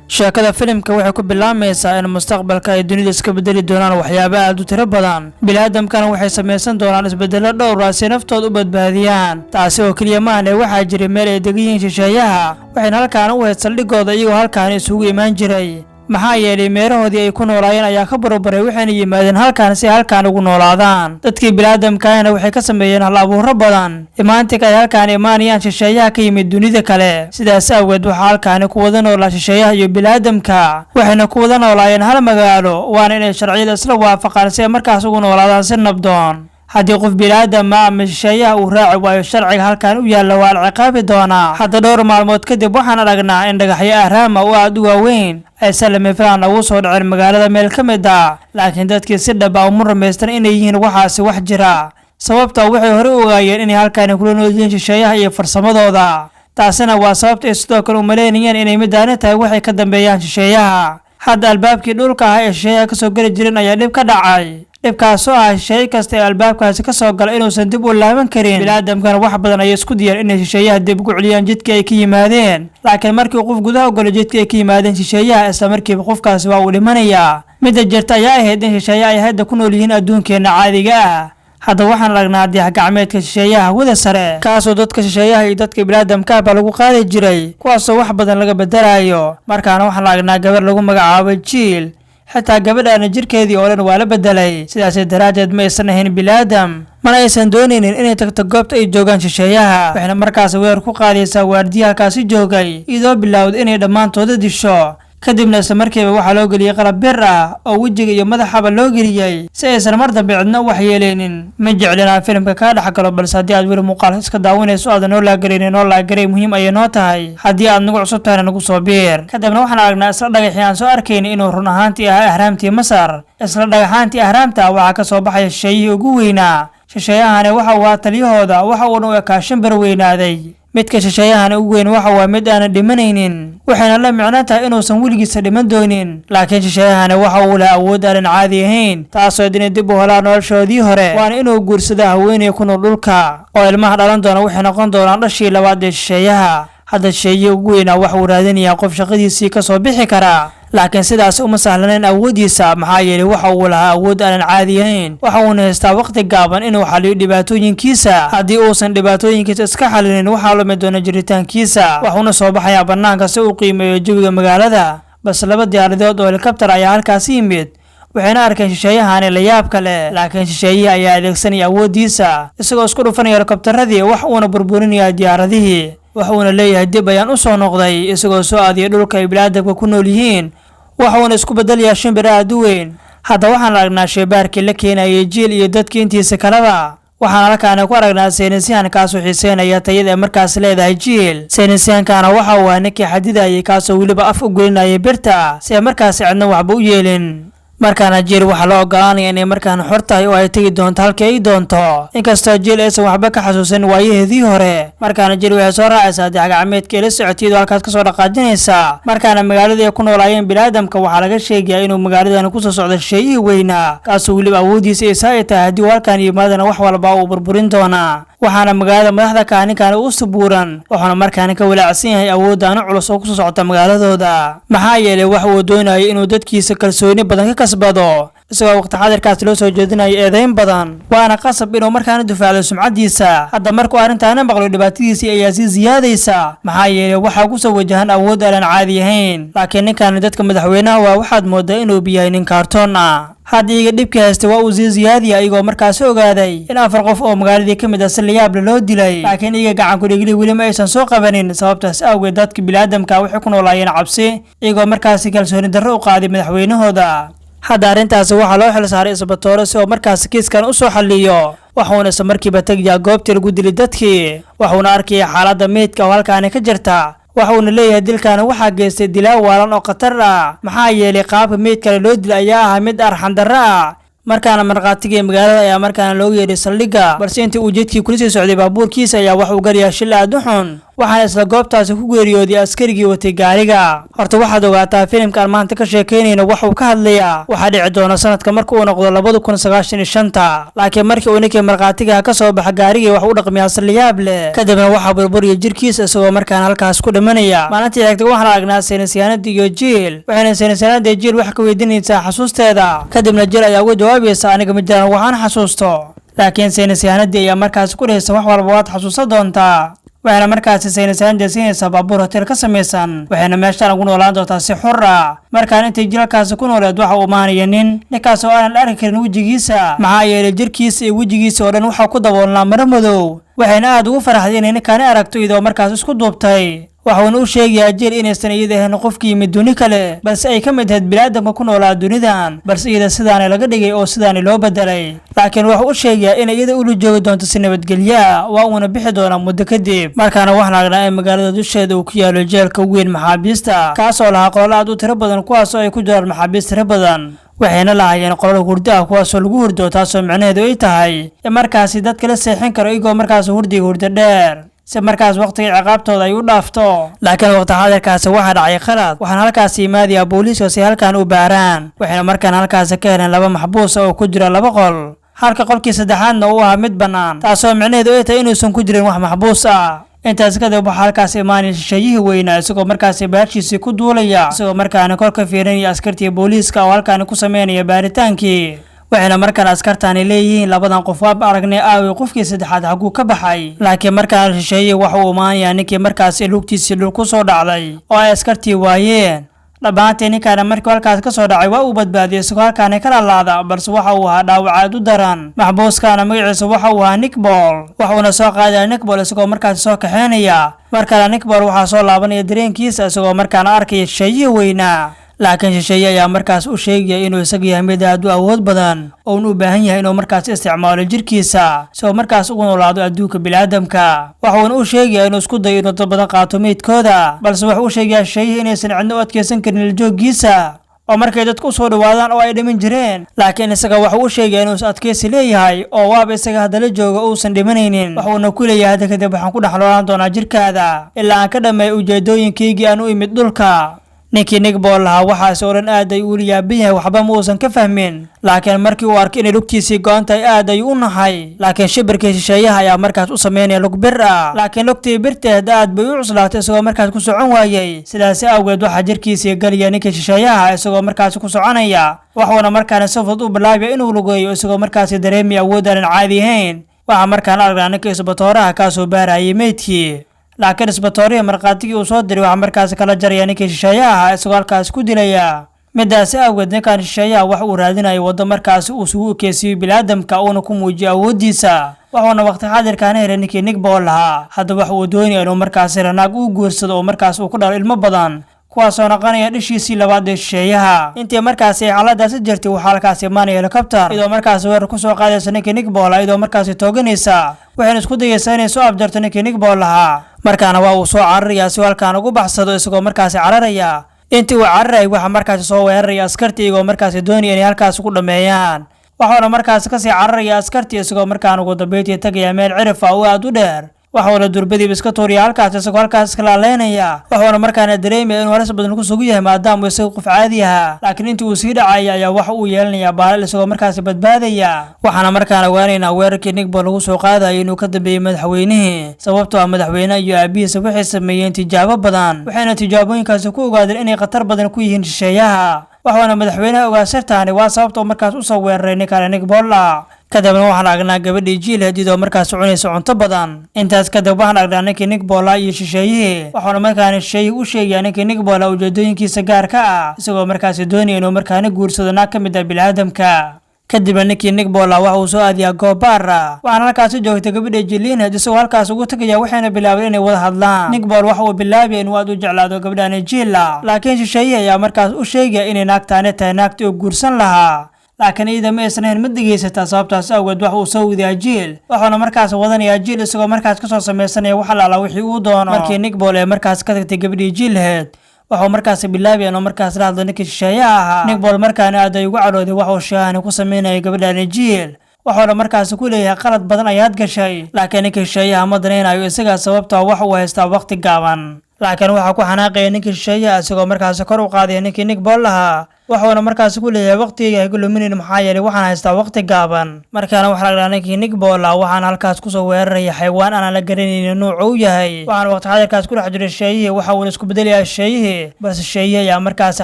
Sheekada filimka waxay ku bilaabmaysaa in mustaqbalka ay dunida iska bedeli doonaan waxyaabo aad u tiro badan. Bini'aadamkana waxay samaysan doonaan isbedelo dhowr ah si naftooda u badbaadiyaan. Taasi oo keliya maahane, waxaa jiray meel ay degan yihiin shisheeyaha, waxayna halkaan u ahayd saldhigooda, iyagoo halkaan isugu imaan jiray, maxaa yeelay meerahoodii ay ku noolaayeen ayaa ka burburay, waxayna yimaadeen halkaan si ay halkaan ugu noolaadaan. Dadkii bini'aadamkaahina waxay ka sameeyeen hal abuuro badan imaantika ay halkaan imaanayaan shisheeyaha ka yimid dunida kale. Sidaas awgeed waxaa halkaani ku wada noolaa shisheeyaha iyo bini'aadamka, waxayna ku wada noolaayeen hal magaalo, waana inay sharciyada isla waafaqaan si ay markaas ugu noolaadaan si nabdoon. Haddii qof bini'aadama ama shisheeyaha uu raaci waayo sharciga halkan u yaalla, waa la ciqaabi doonaa. Hadda dhowr maalmood kadib waxaan aragnaa in dhagaxyo ahraama oo aad u waaweyn ay salami filan ugu soo dhaceen magaalada meel ka mid ah, laakiin dadkii si dhab ah uma rumaystan inay yihiin waxaasi wax jira, sababta waxay hore u ogaayeen inay halkaani kula nool yihiin shisheeyaha iyo farsamadooda. Taasina waa sababta ay sidoo kale u malaynayeen inay midaani tahay waxay ka dambeeyaan shisheeyaha. Hadda albaabkii dhulka ah ee shisheeyaha kasoo geli jireen ayaa dhib ka dhacay, dhibkaasoo ah shisheeye kasta ee albaabkaasi ka soo gala inuusan dib u laaban karin. Bini'aadamkana wax badan ayay isku diyeen inay shisheeyaha dib ugu celiyaan jidkii ay ka yimaadeen, laakiin markii qof gudaha u galo jidkii ay ka yimaadeen shisheeyaha, isla markiiba qofkaasi waa uu dhimanayaa. Midda jirta ayaa ahayd in shisheeye ay hadda ku nool yihiin adduunkeenna caadiga ah. Hadda waxaan aragnaa dayax gacmeedka shisheeyaha hawada sare, kaasoo dadka shisheeyaha iyo dadka bini'aadamkaaba lagu qaadi jiray, kuwaasoo wax badan laga bedelayo. Markaana waxaan aragnaa gabar lagu magacaabo Jiil. Xitaa gabadhaana jirkeedii oo dhan waa la bedelay, sidaas daraaddeed ma aysan ahayn bini'aadam, mana aysan doonaynin inay tagto goobta ay joogaan shisheeyaha. Waxayna markaas weerar ku qaadaysaa waardiya halkaasi joogay, iyadoo bilowda inay dhammaantooda disho. Kadibna isla markiiba waxaa loo geliyey qalab bir ah oo wejiga iyo madaxaba loo geliyey si aysan mar dambe cidna u waxyeeleynin. Ma jeclin aan filimka kaa dhex galo, balse haddii aad weli muuqaalka iska daawanayso aadan noo laagaraynin, noo laagaray, muhiim ayay noo tahay. Haddii aad nagu cusub tahayna, nagu soo biir. Kadibna waxaan aragnaa isla dhagaxii aan soo arkaynay inuu run ahaantii ahaa ahraamtii Masar. Isla dhagaxaantii ahraamta waxaa ka soo baxaya shisheeyihii ugu weynaa. Shisheeyahani waxa uu ahaa taliyahooda, waxa uuna u ekaa shimbir weynaaday. Midka shisheeyahani ugu weyn waxa waa mid aanan dhimanaynin, waxayna la micno tahay inuusan weligiisa dhiman doonin. Laakiin shisheeyahani waxa uu lahaa awood aanan caadi ahayn, taasoo inay dib u helaan noloshoodii hore, waana inuu guursada haweeney ku nool dhulka, oo ilmaha dhalan doona waxay noqon doonaan dhashii labaad ee shisheeyaha. Hadda shisheeyihii ugu weynaa waxa uu raadinayaa qof shaqadiisii ka soo bixi karaa, laakiin sidaas uma sahlanayn awooddiisa, maxaa yeelay waxa uu lahaa awood aanan caadi ahayn. Waxa uuna haystaa waqti gaaban inuu xaliyo dhibaatooyinkiisa. Haddii uusan dhibaatooyinkiisa iska xalinin, waxaa lumi doona jiritaankiisa. Waxuuna soo baxayaa bannaanka si uu qiimeeyo jawiga magaalada, balse laba diyaaradood oo helikabtar ayaa halkaasi yimid, waxayna arkeen shisheeyahani la yaab kale. Laakiin shisheeyihii ayaa adeegsanaya awooddiisa, isagoo isku dhufanaya helikabtaradii, wax uuna burburinayaa diyaaradihii. Wax uuna leeyahay, "Dib ayaan u soo noqday," isagoo soo aadiyay dhulka ay bini'aadamka ku nool yihiin. Waxa uuna isku bedelayaa shimbir aad u weyn. Hadda waxaan aragnaa sheybaarkii la keenayay Jiil iyo dadkii intiisa kaleba. Waxaan halkaana ku aragnaa saynisyahan kaasoo xiiseynaya tayada ay markaas leedahay Jiil. Saynisyahankaana waxa uu ahaa ninkii xadidayay, kaasoo weliba af u gelinayay birta si ay markaasi cidna waxba u yeelin. Markaana Jiil waxaa loo ogolaanaya inay markaan xor tahay oo ay tegi doonto halkii ay doonto, inkastoo Jiil aysan waxba ka xasuusan waayaheedii hore. Markaana Jiil waxay soo raacaysaa dayax-gacmeedka ila socotay, iyadoo halkaas kasoo dhaqaajinaysa. Markaana magaaladii ay ku noolaayeen biniaadamka waxaa laga sheegayaa inuu magaaladan kusoo socdo shisheeyihii weynaa, kaasoo weliba awooddiisa ay ay tahay haddii uu halkaan yimaadana wax walba uu burburin doonaa. Waxaana magaalada madaxda ka ninkan u sabuuran, wuxuuna markaana ka walaacsan yahay awooddaana culus oo kusoo socota magaaladooda, maxaa yeelay wax uu doonayo inuu dadkiisa kalsooni badan ka kasbado, isagoo waqti xadirkaas loo soo jeedinayo eedayn badan, waana qasab inuu markaana difaacdo sumcaddiisa. Hadda markuu arrintaana maqlo, dhibaatadiisii ayaa sii siyaadaysa, maxaa yeelay waxaa kusoo wajahan awood aanan caadi ahayn. Laakiin ninkan dadka madaxweynaha waa waxaad moodaa inuu yahay nin kaartoon ah. Hadda iyaga dhibkii haystay waa uu sii siyaadiya, iyagoo markaasi ogaaday in afar qof oo magaaladii ka mid ah si layaable loo dilay, laakiin iyaga gacan ku-dhigli weli ma aysan soo qabanin. Sababtaas awgeed dadka biniaadamka waxay ku noolaayeen cabsi, iyagoo markaasi kalsooni darro u qaaday madaxweynahooda. Hadda arrintaasi waxaa loo xil saaray isbatoore si oo markaasi kiiskan u soo xalliyo. Waxuuna isla markiiba tegayaa goobtii lagu dilay dadkii, waxuuna arkaya xaaladda meydka oo halkaani ka jirta. Waxa uuna leeyahay, "Dilkaana waxaa geystay dilaa waalan oo khatar ah, maxaa yeelay qaabka meyd kale loo dilay ayaa ahaa mid arxandarro ah." Markaana markhaatigii magaalada ayaa markaana loogu yeedhay saldhigga, balse intii uu jidkii kula sii socday baabuurkiisa ayaa wax uu galayaa shil aad u xun. Waxaana isla goobtaasi ku geeriyooday askarigii watay gaariga. Horta waxaad ogaataa, filimkaan maanta ka sheekaynayna waxuu ka hadlayaa waxaa dhici doona sanadka marka uu noqdo 2095. Laakiin markii uu ninkii markhaatigaha ka soo baxa gaarigii, wax u dhaqmiyaa saliyaab leh. Kadibna waxaa burburiya jirkiisa, isagoo markaan halkaas ku dhimanaya. Maalintii xigtay waxaan aragnaa saynisyahanadii iyo Jiil, waxayna saynisyahanadii Jiil wax ka weydiinaysaa xasuusteeda. Kadibna Jiil ayaa uga jawaabaysa, "Aniga ma jiraan waxaan xasuusto." Laakiin saynisyahanadii ayaa markaasi ku dhehaysa, "Wax walba waad xasuusan doontaa." Waxayna markaasi saynisyahanadii siinaysaa baabuur hotel ka samaysan, waxayna meeshaan ugu noolaan doontaa si xur ah. Markaan intay jilalkaasi ku nooleed, waxa uu imaanaya nin, ninkaas oo aanan arki karin wejigiisa, maxaa yeelay jirkiisa iyo wejigiisa oo dhan waxaa ku daboolnaa maro madow. Waxayna aad ugu faraxday inay ninkaani aragto, iyadoo markaas isku duubtay. Waxuuna u sheegayaa Jiil inaysan iyada ahayn qofkii yimid duni kale, balse ay ka mid ahayd biniaadamka ku noolaa dunidan, balse iyada sidaani laga dhigay oo sidaani loo bedelay. Laakiin wuxuu u sheegayaa inay iyada ula joogi doonto si nabadgelya, waa uuna bixi doonaa muddo kadib. Markaana waxaan aragnaa in magaalada dusheeda uu ku yaalo jeelka weyn maxaabiista, kaasoo lahaa qolal aad u tiro badan, kuwaasoo ay ku jiraan maxaabiist tiro badan. Waxayna lahaayeen qolal hurdo ah, kuwaasoo lagu hurdo, taasoo micnaheedu ay tahay in markaasi dadka la seexin karo iyagoo markaas hurdiga hurdo dheer, si markaas waqtiga ciqaabtooda ay u dhaafto. Laakiin waqti xaadirkaasi waxaa dhacay khalad. Waxaana halkaasi imaadayaa booliiska si halkan u baaraan, waxayna markaan halkaasi ka heleen laba maxbuusa oo ku jira laba qol, halka qolkii saddexaadna uu ahaa mid bannaan, taasoo micnaheedu ay tahay inuusan ku jirin wax maxbuus ah. Intaas kadib waxaa halkaas imaanaya shisheeyihii weynaa, isagoo markaasi baashiisii ku duulaya, isagoo markaana kor ka fiirinaya askartii booliiska oo halkaani ku sameynaya baaritaankii. Waxayna markaan askartaani leeyihiin, "Labadan qof waaba aragnay, aaway qofkii saddexaad? Xaguu ka baxay?" Laakiin markaan shisheeyihii waxa uu imaanayaa ninkii markaasi lugtiisii dhul ku soo dhacday oo ay askartii waayeen. Dhammaantii ninkaana markii halkaas ka soo dhacay waa uu badbaadiyey, isagoo halkaani ka lalaada, balse waxa uu ahaa dhaawac aad u daran. Maxbuuskaana magaciisa waxa uu ahaa Nick Ball. Waxuuna soo qaadaya Nick Ball, isagoo markaasi soo kaxeynaya. Markale Nick Ball waxaa soo laabanaya dareenkiisa, isagoo markaana arkaya shisheeyihii weynaa. Laakiin shisheeye ayaa markaas u sheegaya inuu isaga yahay mid aad u awood badan oo uun u baahan yahay inuu markaas isticmaalo jirkiisa si uu markaas ugu noolaado adduunka biniaadamka. Waxuuna u sheegaya inuu isku dayo inuu dad badan qaato meydkooda, balse wuxuu u sheegayaa shisheeyihii inaysan cidna u adkeysan karin iljoogiisa, oo markay dadku usoo dhawaadaan oo ay dhiman jireen. Laakiin isaga waxuu u sheegaya inuu is adkeysi leeyahay, oo waaba isaga haddala jooga uusan dhimanaynin. Waxuuna ku leeyahay, "Hadda kadib waxaan ku dhex noolaan doonaa jirkaada ilaa aan ka dhammeeyo ujeedooyinkaygii aan u imid dhulka." Ninkii Nick Ball lahaa waxaasi oo dhan aad ayuu ula yaaban yahay, waxba ma uusan ka fahmin. Laakiin markii uu arkay inay lugtiisii go'an tahay, aad ayuu u naxay. Laakiin shibirkii shisheeyaha ayaa markaas u sameynaya lug bir ah, laakiin lugtii birteed aad bay u cuslaatay, isagoo markaas ku socon waayey. Sidaasi awgeed waxaa jirkiisii galaya ninkii shisheeyaha, isagoo markaasi ku soconaya. Waxuuna markaana si fudud u bilaabaya inuu lugeeyo, isagoo markaasi dareemaya awood aanan caadi ahayn. Waxaa markaan aragnaa ninka isbatooraha, kaasoo baarayay meydkii. Laakiin isbatoorihii markhaatigii uu soo diray waxaa markaasi kala jaraya ninkii shisheeyaha ahaa, isagoo halkaasi ku dilaya. Midaasi awgeed ninkan shisheeyaha wax uu raadinayo waddo markaasi uu isugu ekeysiiyo biniaadamka, uuna ku muujiyo awooddiisa. Wuxuuna waqti xaadirkaana helay ninkii Nick Ball lahaa. Hadda wax uu doonaya inuu markaasi ranaag uu guursado oo markaas uu ku dhalo ilmo badan, kuwaasoo noqonaya dhishiisii labaad ee shisheeyaha. Intii markaasi ay xaaladaasi jirtay, waxaa halkaasi imaanaya helicopter, iyadoo markaasi weerar kusoo qaadaysa ninkii Nick Ball, iyadoo markaasi tooganaysa. Waxayna isku dayaysaa inay soo afjarto ninkii Nick Ball lahaa. Markaana waa uu soo cararayaa si uu halkaan ugu baxsado. Isagoo markaasi cararaya, intii uu cararayay waxaa markaasi soo weeraraya askartii, iyagoo markaasi doonaya inay halkaasi ku dhammeeyaan. Waxuuna markaasi kasii cararaya askartii, isagoo markaan ugu dambeyntii tagaya meel cirif ah oo aad u dheer. Waxuuna durbadiiba iska tuuriya halkaas, isagoo halkaas iska laaleynaya. Waxuuna markaana dareemaya inuu halis badan ku sugan yahay, maadaama isaga qof caadi ahaa. Laakiin intii uu sii dhacaya ayaa waxa uu yeelanayaa baalal, isagoo markaasi badbaadaya. Waxaana markaan ogaanaynaa weerarkii Nick Ball lagu soo qaadayo inuu ka dambeeyey madaxweynihii, sababtoo ah madaxweyne iyo aabihiisa waxay sameeyeen tijaabo badan, waxayna tijaabooyinkaasi ku ogaadeen inay khatar badan ku yihiin shisheeyaha. Waxuuna madaxweynaha ogaa sirtaani, waa sababta uu markaas usoo weeraray ninkan Nick Bolla. Kadibna waxaan aragnaa gabadhii Jiil hadid oo markaas cunaysa cunto badan. Intaas kadib waxaan aragnaa ninkii Nick Bolla iyo shisheeyihii. Waxuuna markaana shisheeyihii u sheegayaa ninkii Nick Bolla ujeedooyinkiisa gaarka ah, isagoo markaasi doonaya inuu markaana guursado naag ka mid ah biniaadamka. Kadibna ninkii Nick Bolla waxa uu soo aadiyaa goob baar ah, waxaana halkaasi joogtay gabadha Jiliinhead, isagoo halkaas ugu tegaya. Waxayna bilaabeen inay wada hadlaan. Nick Boll waxa uu bilaabaya inuu aad u jeclaado gabadhani Jiila, laakiin shisheeyihii ayaa markaas u sheegaya inay naagtaani tahay naagtii uu guursan lahaa. Laakiin iyada ma aysan ahayn mid dhegaysataa. Sababtaas awgeed wax uu soo wadayaa Jiil, wuxuuna markaas wadanayaa Jiil, isagoo markaas kasoo sameysanaya wax alaala wixii uu doono. Markii Nick Boll ee markaas ka tagtay gabadhii Jiilhead, waxuu markaas bilaabaya inuu markaas la hadlo ninkii shisheeyaha ahaa. Nick Boll markaana aad ay ugu cadhooday wax uu shisheeyahani ku sameynaya gabadhani Jiil. Wuxuuna markaasi ku leeyahay, "Qalad badan ayaad gashay." Laakiin ninka shisheeyaha ma danaynayo isagaa, sababtoo wax uu haystaa waqti gaaban. Laakiin waxaa ku xanaaqaya ninkii shisheeyaha, isagoo markaasi kor u qaadaya ninkii Nick Bowl lahaa. Wuxuuna markaasi ku leeyahay, "Waqtigayga haygu luminin, maxaa yeelay waxaan haystaa waqti gaaban." Markaana waxaa la ninkii Nick Bowl ah, waxaana halkaas kusoo weeraraya xaywaan aanan la garanaynin nuuca uu yahay. Waxaana waqti xadirkaas ku dhex jiray shisheeyihii. Waxa uuna isku bedelayaa shisheeyihii, balse shisheeyihii ayaa markaasi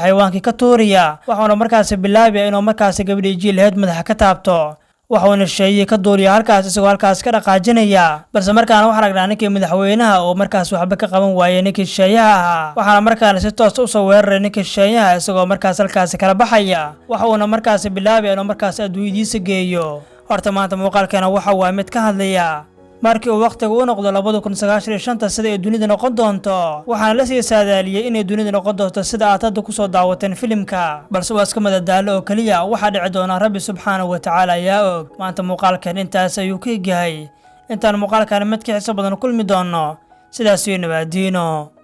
xaywaankii ka tuuraya. Waxuuna markaasi bilaabaya inuu markaasi gabadhii Jill ahayd madaxa ka taabto. Waxuuna shisheeyihii ka duuliya halkaas, isagoo halkaas ka dhaqaajinaya. Balse markaana waxaan aragnaa ninkii madaxweynaha oo markaas waxba ka qaban waayay ninkii shisheeyaha ahaa. Waxaana markaana si toos usoo weeraray ninkii shisheeyaha, isagoo markaas halkaasi kala baxaya. Waxa uuna markaasi bilaabaya inuu markaas adduunyadiisa geeyo. Horta maanta muuqaalkeena waxa waa mid ka hadlaya markii uu wakhtiga u noqdo 2095 sida ay dunida noqon doonto. Waxaana la sii saadaaliyey inay dunida noqon doonto sida aad hadda kusoo daawateen filimka, balse waa iska madadaalo oo keliya. Waxaa dhici doonaa Rabbi subxaanahu wa tacaala ayaa og. Maanta muuqaalkan intaas ayuu ka egyahay. Intaan muuqaalkan mid ka xiso badan kulmi doono, sidaas iyo nabaadiino.